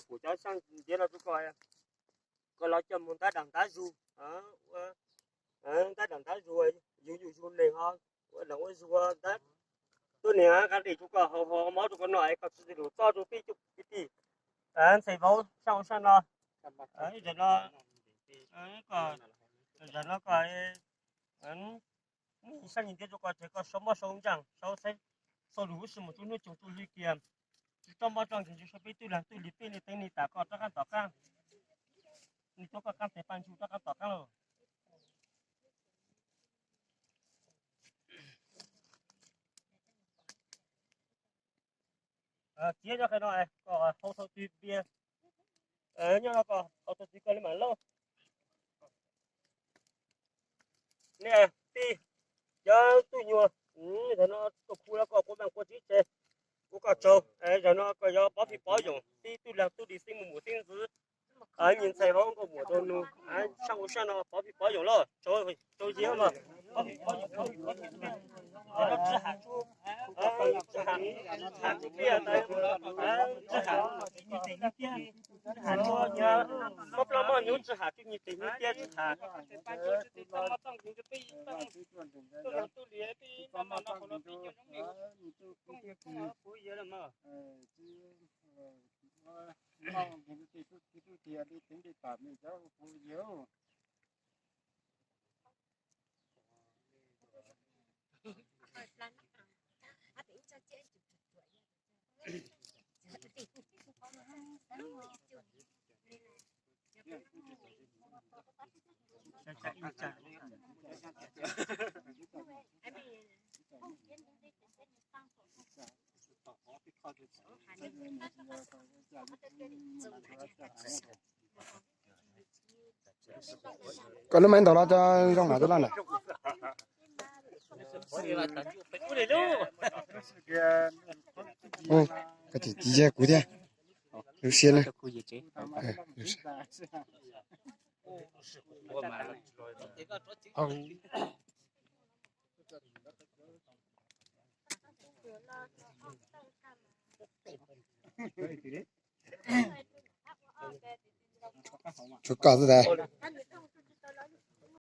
kuv cov xyaj nciab no rau koj, koj los coj mus ntab dam ntab zug, ntab dam ntab zug, yug yug zug neeg ho ua dam ua zug ntab, tuab neeg qab ris rau koj haus, haus mob rau koj noj es koj txiv lus txob rau peb cov kwv tij ntxhais vauv sab ub sab no. Zaum no, zaum no koj, sab nyiaj nciab rau koj ces koj sau mob sau ntsaaj, sau xaiv, sau lus huv si mus rau hnub tsoog rau hli kiag, tsis txhob mob txoj nkeeg, sau peb tub lag tub li peb li teev li tas koj rov qab tom qab, li tuav koj qab tes paj ntsug rov qab tom qab lauj. Txiav nyob qhov no, koj haus thaum twg npias, nyob no koj haus thaum twg koj li mam laub. Nej tij, cov tub nyuag, zaum no koj khu los koj quav meej quav txiv ces ua koj tsaug, zaum no koj yuav pov phij pov yoos, tib tub lag tub li xeeb muam xeeb ntxwv, nyiaj ntxhais vauv nkauj muam nraug nus, sab ub sab no pov phij pov yoos lauj, tsaug zog mas, pov phij pov yoos, pov phij pov yoos, tsis ham tsuj, tsis ham tsuj pliaj, tsis ham tsuj nyiaj tes nyiaj tiaj, tsis ham tsuj nyiaj tes nyiaj tiaj, tsis ham Koj lub maiv ntaus los cov zoo na cov loj na. Koj tsis cia kuv thiab. Lub siab na. Tshuav koj xwb ntag.